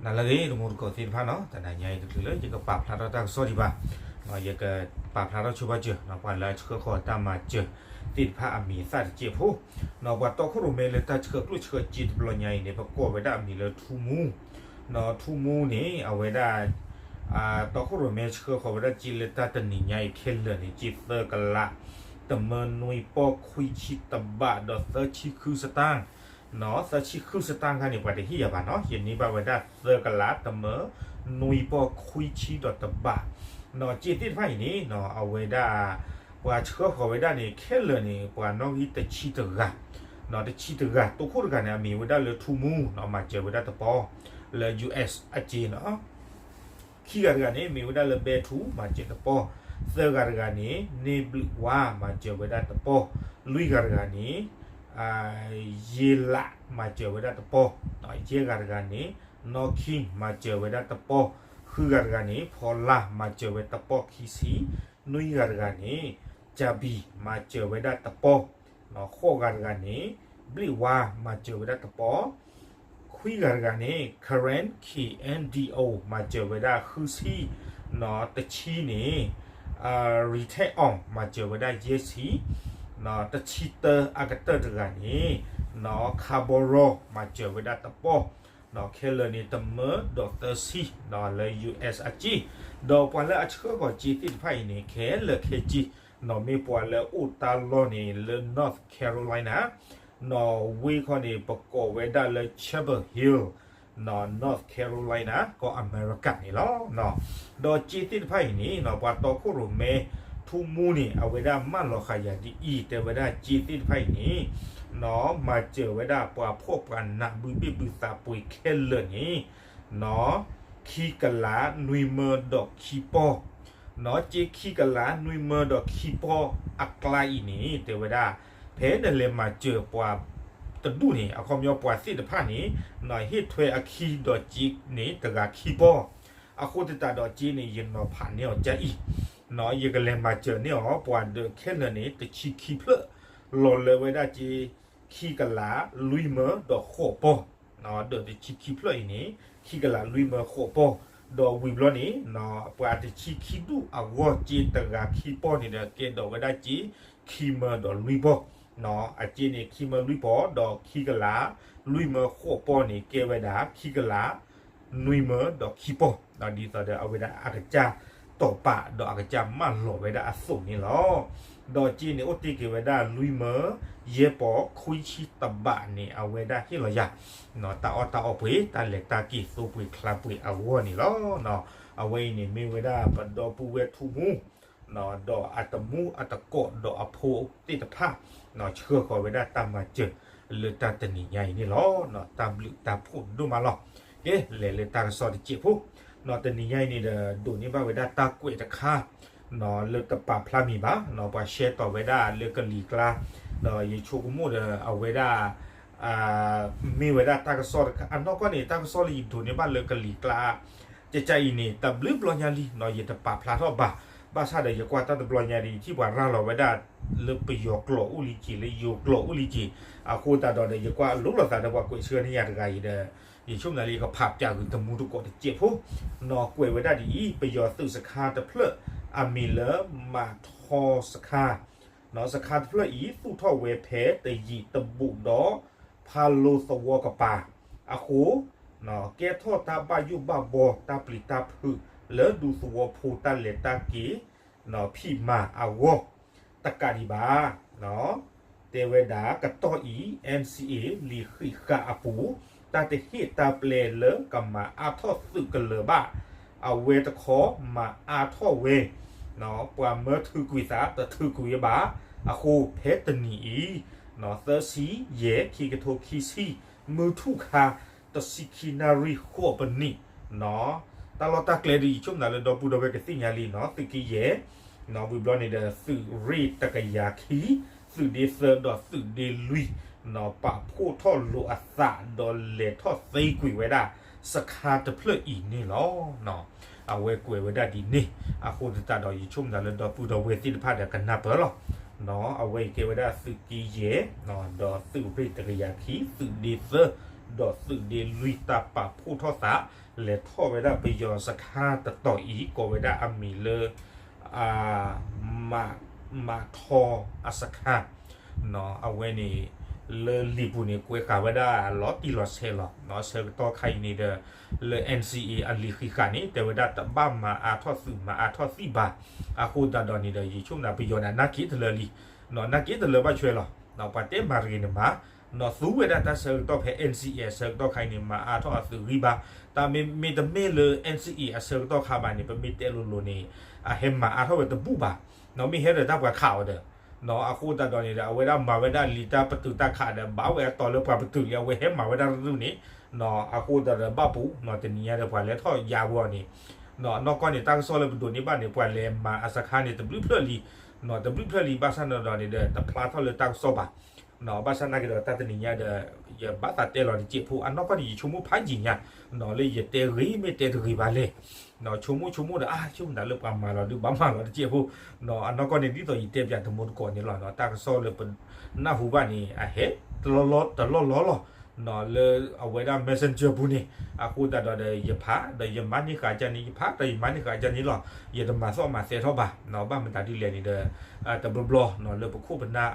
နၤလၢအဂ့ၤ တံၤသကိးသ့ၣ်တဖၣ်နီၤ, တနၤညါအံၤတချုးလၢယကပာ်ဖျါထီၣ်တၢ်ကစီၣ်ဒံးဘၣ်, ယကပာ်ဖျါထီၣ်ဆိဘၣ်စၢၤ ပှၤလၢအဆှၢဃီၤတၢ်မၤစၢၤသ့ၣ်တဖၣ်အမံၤအသၣ်တစဲးဖိ, ပှၤတီခိၣ်ရိၣ်မဲလၢတၢ်ဆှၢကျိၣ်ဆှၢစ့တဘျီညါအံၤန့ၣ် ပကိးဝဲဒၣ်အမံၤလၢထူမူ, ထူမူန့ၣ် အဝဲဒၣ် တီခိၣ်ရိၣ်မဲဆှၢဃီၤဝဲဒၣ်စ့လၢ တၢ်တနံၤညါအံၤခဲလၢာ်န့ၣ် စ့သၢကလး တမၢနွံပီၢ်ခွံဆံတဘးဒီးသၢဆံဃုစတၢၣ်, သၢဆံဃုစတၣ်ခါန့ၣ် ပှၤတဟ့ၣ်ယၤဘၣ်နီၤ, ယန့ၢ်ဘၣ်ဝဲဒၣ်သၢကလး တမၢနွံပီၢ်ခွံဆံဒီးတဘး, စ့သ့ၣ်တဖၣ်အံၤန့ၣ် အဝဲဒၣ် ပှၤဆှၢဃီၤဝဲဒၣ်န့ၣ် ခဲလၢာ်န့ၣ် ပှၤနီၣ်ဂံၢ်တဆံတဂၤ, တဆံတဂၤ တီခိၣ်တဂၤန့ၣ် အမံၤဝဲဒၣ်လၢထူမူနီၤ, မၤစၢၤဝဲဒၣ်တပီၢ် လၢ ယူၣ်အ့း အစ့နီၤ ခံဂၤတဂၤန့ၣ် မ့ၢ်ဝဲဒၣ်လၢဘဲထူ မၤစၢၤတပီၢ်, သၢဂၤတဂၤန့ၣ် န့ၢ်ဘျုးဝါ မၤစၢၤဝဲဒၣ်တပီၢ်, လွံၢ်ဂၤတဂၤန့ၣ် ယ့လး မၤစၢၤဝဲဒၣ်တပီၢ်, ယဲၢ်ဂၤတဂၤန့ၣ် နီၢ်ခံ မၤစၢၤဝဲဒၣ်တပီၢ်, ဃုဂၤတဂၤန့ၣ် ဖီလါ မၤစၢၤဝဲတပီၢ်ခံဆံ, နွံဂၤတဂၤန့ၣ် ကၠၣ်ဘံၣ် မၤစၢၤဝဲဒၣ်တပီၢ်, ဃိးဂၤတဂၤန့ၣ် ဘျ့းဝါ မၤစၢၤဝဲဒၣ်တပီၢ်, ခွံဂၤတဂၤန့ၣ် Karen K N D O မၤစၢၤဝဲဒၣ်ဃုဆံ, တဆံန့ၣ် ရံထဲအီၣ် မၤစၢၤဝဲဒၣ်ယဲၢ်ဆံ, တဆံတၢအကတၢၢ်တဂၤန့ၣ် ခါဘီရီ မၤစၢၤဝဲဒၣ်တပီၢ်, ခဲလၢာ်န့ၣ် တမၢဒီးသၢဆံ လၢ ယူၣ်အ့း အစ့, ဒီးပှၤလၢအဆှၢဃီၤစ့သ့ၣ်တဖၣ်အံၤန့ၣ် ခဲလၢာ်ခဲဆ့ မ့ၢ်ပှၤလၢအအိၣ်တၢ်လီၢ်န့ၣ် လၢ North Carolina, ဝ့ၢ်ခီန့ၣ် ပကိးဝဲဒၣ်လၢ Chapel Hill, North Carolina ကီၢ်အမဲရကၤန့ၣ်လီၤ. ဒီးစ့သ့ၣ်တဖၣ်အံၤန့ၣ် ပှၤတီခိၣ်ရိၣ်မဲ ထူမူန့ၣ် အဝဲဒၣ်မၢလီၤဃာ်ယၤဒ်အံၤ တဲဝဲဒၣ်စ့သ့ၣ်တဖၣ်အံၤန့ၣ် မၤစၢၤဝဲဒၣ်ပှၤဖှီၣ်ပှၤနးဘုဘ့ၣ်ဘုသးပှ့ၤခဲလၢာ်န့ၣ် ခံကလးနွံမၢဒီးခံပီၢ်, စ့ခံကလးနွံမၢဒီးခံပီၢ်အကျါအံၤန့ၣ် တဲဝဲဒၣ် ဖဲနလဲၤမၤစၢၤပှၤတဒူၣ်န့ၣ် အခီပညီပှၤသ့ၣ်တဖၣ်န့ၣ် ဟ့ၣ်ထွဲအခံဒီးစ့န့ၣ် တဂၤခံပီၢ်, အဃိသတးဒီးစ့န့ၣ် ယနီၤဖးန့ၢ်အီၤကအံၤ, ယကလဲၤမၤစၢၤန့ၢ်အီၤ ပှၤဒၢးခဲလၢာ်န့ၣ် တဆံခံဖျၢၣ် လီၤလၢဝဲဒၣ်စ့ ခံကလးလွံၢ်မၢဒီးဃိးပီၢ်, ဒၢးတဆံခံဖျၢၣ်အံၤန့ၣ် ခံကလးလွံၢ်မၢဃိးပီၢ်, ဒီးဝံၤဘျီန့ၣ် ပှၤတဆံခံဒူၣ်အဂီၢ်စ့တဂၤခံပီၢ်န့ၣ်ဒီး ကဲဒိးဝဲဒၣ်စ့ခံမၢဒီးလွံၢ်ပီၢ်, အစ့န့ၣ် ခံမၢလွံၢ်ပီၢ် ဒီးခံကလးလွံၢ်မၢဃိးပီၢ်န့ၣ် ကဲဝဲဒၣ်ခံကလး နွံမၢဒီးခံပီၢ်, ဒ်သိးဒီးအဝဲဒၣ်အကစၢ်တီၢ်ပာ်ဒီးအကစၢ်မၢလီၤဝဲဒၣ်အသိးန့ၣ်လီၤ. ဒီးစ့န့ၣ်အိၣ်တ့ၢ်က့ၤဝဲဒၣ်လွံၢ်မၢယဲၢ်ပီၢ်ခွံဆံတဘးန့ၣ် အဝဲဒၣ်ဟ့ၣ်လီၤယၤ တၢ်အီၣ်တၢ်အီပှ့ၤ တၢ်လဲၤတၢ်က့ၤသိပှ့ၤချါပှ့ၤအဂီၢ်န့ၣ်လီၤ. အဝဲအံၤန့ၣ်မ့ၢ်ဝဲဒၣ်ပဒီပုၢ်ဝဲၢ်ထူမူ ဒီးအတမူအတကိးဒီးအဖိသ့ၣ်တဖၣ် ဆှၢဃီၤဝဲဒၣ်တၢ်မၤစၢၤ လၢတၢ်တနံၤညါအံၤန့ၣ်လီၤ. တၢ်ဘျုးတၢ်ဖှိၣ်ဒိၣ်မးလီၤ. ကဲ လဲၤလၢတၢ်ကစီၣ်တစဲးဖိ, တနံၤညါအံၤန့ၣ်ဒီး ဒိးန့ၢ်ဘၣ်ဝဲဒၣ်တၢ်ကွဲးတခါ လၢတပာ်ဖျါမံၤဘၣ်, ပှၤရှဲတီၤဝဲဒၣ်လၢကလံၤကျါ, ဒီးယဆိကမိၣ်ဒီးအဝဲဒၣ် မ့ၢ်ဝဲဒၣ်တၢ်ကစီၣ်တခါ အနီၢ်ကီၢ်န့ၣ် တၢ်ကစီၣ်လၢယဒိးန့ၢ်ဘၣ်လၢကလံၤကျါ ကကါအံၤန့ၣ် တဘျုးဘျီညါလံနီၤ ယတပာ်ဖျါထီၣ်ဘၣ်. ဘၣ်ဆၣ်ဒီးယကွၢ်တၢ်တဘျီညါဒီး ယထံၣ်ပှၤရၤလီၤဝဲဒၣ် လၢပယီၤကျိာ်အိၣ်လံက့ၤ လၢယိၤကျိာ်အိၣ်လံက့ၤ အဃိသတးဒီး ယကွၢ်လိၣ်လိာ်သးဒီးပှၤကွဲးဆှၢန့ၢ်ယၤတဂၤအံၤဒီး ယဆိကမိၣ်လၢယကဖးပၠးဂုာ်တမူတကိးတစဲးဖိနီၤ ကွဲးဝဲဒၣ်ဒ်အံၤ ပယီၤသုးစခါတဖျၢၣ် အမံၤလၢမၤထီစခါ စခါတဖျၢၣ်အံၤ သူၣ်ထီၣ်ဝဲဖဲတယံာ်တဘူးဒီး ဖးလိသဝီကပၤအဃိ ကဲထီၣ်တၢ်ဘၣ်ယိၣ်ဘၣ်ဘီတၢ်ပျံၤတၢ်ဖုး လၢဒူသဝီဖိတၢ်လဲၤတၢ်က့ၤ ဖံးမၤအဂီၢ် တကးဒံးဘၣ် တဲဝဲဒၣ် ကတီၢ်အံၤ NCA လံာ်ဃံးဃာ်အပူၤ တၢ်တဟ့ၣ်တၢ်ပျဲလၢကမၤအါထီၣ်သုးကလၢၤဘၣ် အဝဲတခီမၤအါထီၣ်ဝဲ ပှၤမၢထုးကွံာ်သး တထုးကွံာ်ဝဲဘၣ်. အဃိဖဲတနံၤအံၤ သၢဆံယဲၢ် ခံကထိခံဆံ မုၢ်ထူၣ်ခါ တဆံခံနၣ်ရံၣ်ဃိးပနံး တၢ်လီၢ်တၢ်ကျဲဒီး ယဆိကမိၣ်လၢဒီပုၢ်ဒီဝဲၢ်ကသ့ၣ်ညါလံနီၤ သုးက့ယဲၢ် ဝံၤဘျီန့ၣ်ဒီး သုးရ့ၣ်တကယၤခံ သုးဒ့သၢဒီးသုးဒ့လွံၢ် ပာ်ဖှိၣ်ထီၣ်လိာ်အသး ဒီးလဲၤထီၣ်သ့ကွံာ်ဝဲဒၣ် စခါတဖျၢၣ်အံၤန့ၣ်လီၤ. အဝဲကွဲးဝဲဒၣ်ဒ်န့ၣ် အဃိသတးဒီး ယဆိကမိၣ်လၢဒီပုၢ်ဒီဝဲၢ်သ့ၣ်တဖၣ်ဒီးကနၢ်ပၢၢ်လီၤ. အဝဲအံၤကဲဝဲဒၣ်သုးက့ယဲၢ် ဒီးသုးရ့ၣ်တကယၤခံ သုးဒ့သၢ ဒီးသုးဒ့လွံၢ်တၢ်ပာ်ဖှိၣ်ထီၣ်သး လဲၤထီၣ်ဝဲဒၣ်ပယီၤစခါတတီၤအံၤ ကိးဝဲဒၣ်အမံၤလၢ မးထီအစခါ အဝဲန့ၣ် လၢလံာ်ပူၤန့ၣ် ကွဲးဃာ်ဝဲဒၣ်လီၤတံၢ်လီၤဆဲးလီၤ. ဆၢကတီၢ်ခါအံၤန့ၣ်ဒီး လၢ N C A အလံာ်ဃံးဃာ်န့ၣ် တဲဝဲဒၣ်တဘၣ်မၤအါထီၣ်သုးမၤအါထီၣ်သံၣ်ဘၣ်. အဃိသတးဒီးန့ၣ်ဒီး ယဆိကမိၣ်ပယီၤန့ၣ် နာ်က့တလၢလံ, နာ်က့တလၢဘၣ်ဆွဲလီၤ. ပှၤတဲမၤတဂ့ၤန့ၣ်မၤ, သူဝဲဒၣ်တၢ်ဆၢကတီၢ်ဖဲ N C A အဆၢကတီၢ်ခါအံၤန့ၣ် မၤအါထီၣ်အသုးဂံၢ်ဘါ, တၢ်မ့မ့ၢ်တမ့ၢ်လၢ N C A အဆၢကတီၢ်ခါဘၣ်န့ၣ် ပမ့ၢ်တဲလိၤလိၤန့ၣ် အဟဲမၤအါထီၣ်ဝဲတဘူၣ်ဘၣ်. မ့ၢ်ဟဲဒီးတၢ်ပှၤခးအီၤဒီး အဃိသတးဒီးန့ၣ်ဒီး အဝဲဒၣ်မၤဝဲဒၣ်လံာ်တၢ်ပတုာ်တၢ်ခးဒီး ဘၣ်ဝဲအတီၤလၢပှၤပတုာ်လံ အဝဲဟဲမၤဝဲဒၣ်တဒူၣ်န့ၣ်, အဃိသတးဒီးဘၣ်ပူၤ တနံၤညါဒီးပှၤလဲၤထီၣ်ယါဝဲအီၤန့ၣ်, အနီၢ်ကီၢ်န့ၣ် တၢ်ကစီၣ်လၢပဒိးန့ၢ်ဘၣ်န့ၣ် ပှၤလဲၤမၤအစခါန့ၣ် တဘျုးဖျၢၣ်လံ, တဘျုးဖျၢၣ်လံ ဘၣ်ဆၣ်န့ၣ်ဒီးန့ၣ်ဒီး တဖျါထီၣ်လၢတၢ်ကစီၣ်ဘၣ်. ဘၣ်ဆၣ်နာ်က့ဒီး တၢ်တနံၤညါဒီး ယဘၣ်သးတဲလီၤတစဲးဖိ အနီၢ်ကီၢ်န့ၣ် ယဆိကမိၣ်ဖးယံာ်ညါ လၢယတဲဂ့ၤမ့ၢ်တဲတဂ့ၤဘၣ်လဲၣ်. ဆိကမိၣ်ဆိကမိၣ်ဒီး အါ ဆိကမိၣ်တၢ်လၢပှၤမၤလီၤဒုးဘၣ်မၤလီၤတစဲးဖိ, အနီၢ်ကီၢ်န့ၣ် ဒ်သိးယတဲပၠးတမူတကိးန့ၣ်လီၤ. တၢ်ကစီၣ်လၢပနၢ်ဟူဘၣ်န့ၣ် အဟဲတလီၢ်လီၢ်လီၢ်လီၢ် လၢအဝဲဒၣ် messenger ပူၤန့ၣ်, အဃိသတးဒီးဒီး ယဖးဒီးယမၤန့ၢ်ဃာ်ကန့ၣ် ယဖးဒီးယမၤန့ၢ်ဃာ်ကန့ၣ်လီၤ. ယတမၤသီၣ်မၤသဲထီၣ်ဘၣ်, ဘၣ်မတၤဒ်လဲၣ်န့ၣ်ဒီး တဘျီဘျီ လၢပခိၣ်ပနၢ်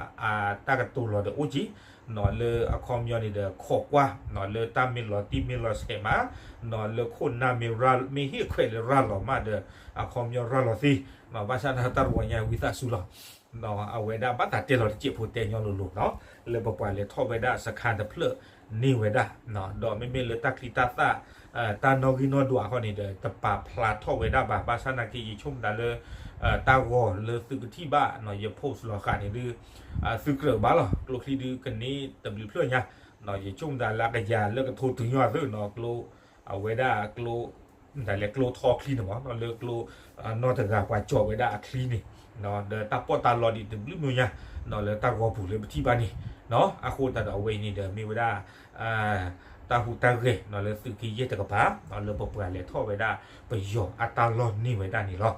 တၢ်ကတိၤလီၤဒီးအိၣ်က့ၤ လၢအခီပညီန့ၣ်ဒီး ခိးကွၢ် လၢတၢ်မ့ၢ်လီၤတံၢ်မ့ၢ်လီၤဆဲးမး, လၢခိၣ်နၢ်မ့ၢ်ဟ့ၣ်ခွဲးလၢရၤလီၤမးဒီး အခီပညီရၤလီၤသ့, ဘၣ်ဆၣ်န့ၣ်တၢ်တဝီညါဝံသးစူၤလီၤ. အဝဲဒၣ်ဘၣ်သးတဲလီၤတစဲးဖိတဲညီလိၤလိၤလီၤ, လၢပပှၤလဲၤထီၣ်ဝဲဒၣ်စခါတဖျၢၣ်န့ၢ်ဝဲဒၣ်, ဒီးမ့မ့ၢ်လၢတၢ်ချံတၢ်သၣ် တၢ်နီၣ်ဂံၢ်နီၣ်ဒွးအဃိန့ၣ်ဒီး တပာ်ဖျါထီၣ်ဝဲဒၣ်ဘၣ်. ဘၣ်ဆၣ်နာ်က့ ယဆိကမိၣ်တၢ်လၢ တၢ်ဂီၤလၢသုကထံၣ်ဘၣ် ယ post လီၤဃာ်န့ၣ်ဒုး သုကြၢးဘၣ်လီၤ. ကျိချံဒုးကန့ၢ်တဘျုးဖျၢၣ်ညါ, ယဆိကမိၣ်တၢ်လၢအကယၤလၢကထိတုၤညီအသိးန့ၣ် ကျိ အဝဲဒၣ်ကျိ ဒ်လဲၣ်ကျိထီချံန့ၣ်မး လၢကျိ နီၢ်တဂၤပှၤကၠီၤဝဲဒၣ်အချံန့ၣ်, ဒီးတၢ်ပီးတၢ်လီဒ်တဘျုးမံၤညါ လၢတၢ်ဂီၤပူၤလၢပထံၣ်ဘၣ်န့ၣ်, အဃိသတးဒီးအဝဲအံၤန့ၣ်ဒီးမ့ၢ်ဝဲဒၣ် တၢ်ဟူးတၢ်ဂဲၤ လၢသုးက့ယဲၢ်တကပၤ လၢပပှၤလဲၤထီၣ်ဝဲဒၣ် ပယီၤအတၢ်လီၢ်န့ၢ်ဝဲဒၣ်န့ၣ်လီၤ.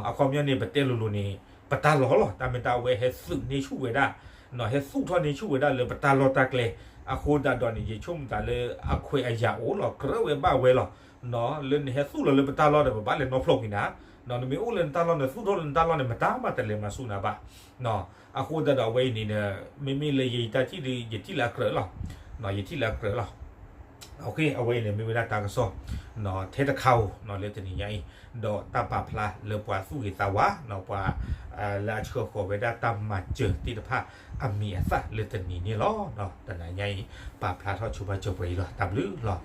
အခီပညီန့ၣ် ပတဲလိၤလိၤန့ၣ် ပတၢ်လီၢ်လီၤ. တၢ်မ့ၢ်တၢ်ဝဲဟဲသုးန့ၢ်ဆူၣ်ဝဲဒၣ်, ဟဲသူၣ်ထီၣ်န့ၢ်ဆူၣ်ဝဲဒၣ်လၢပတၢ်လီၢ်တၢ်ကျဲ, အဃိသတးဒီးန့ၣ် ယဆိကမိၣ်တၢ်လၢအခွဲးအယာ်အိၣ်လီၤ ကြၢးဝဲဘၣ်ဝဲလီၤ. လၢနဟဲသူၣ်လီၤလၢပတၢ်လီၢ်ဒီး ပဘၣ်လဲၤနီဖျိးကွံာ်နၤ, နမ့ၢ်အိၣ်လၢနတၢ်လီၢ် နသူၣ်ထီၣ်လၢနတၢ်လီၢ်န့ၣ် မတၤမးတလဲၤမၤဆူၣ်နၤဘၣ်. အဃိသတးဒီးအဝဲအံၤန့ၣ်ဒီး မ့မ့ၢ်လၢယတၢ်ထံၣ်ဒီး ယထံၣ်လၢအကြၢးလီၤ, ယထံၣ်လၢအကြၢးလီၤ. အဝဲအံၤန့ၣ်မ့ၢ်ဝဲဒၣ်တၢ်ကစီၣ် ထဲတခါဧိၤလၢတနံၤညါအံၤ, ဒီးတၢ်ပာ်ဖျါလၢပှၤသူၣ်ဂ့ၤသးဝါ ပှၤ လၢအဆှၢဃီၤဝဲဒၣ်တၢ်မၤစၢၤသ့ၣ်တဖၣ်အမံၤအသၣ်လၢတနံၤန့ၣ်လီၤ. တနၤညါအံၤ ပာ်ဖျါထီၣ်ဆိပာ်စၢၤပှဲၤအံၤလီၤ. တၢ်ဘျုးလီၤ.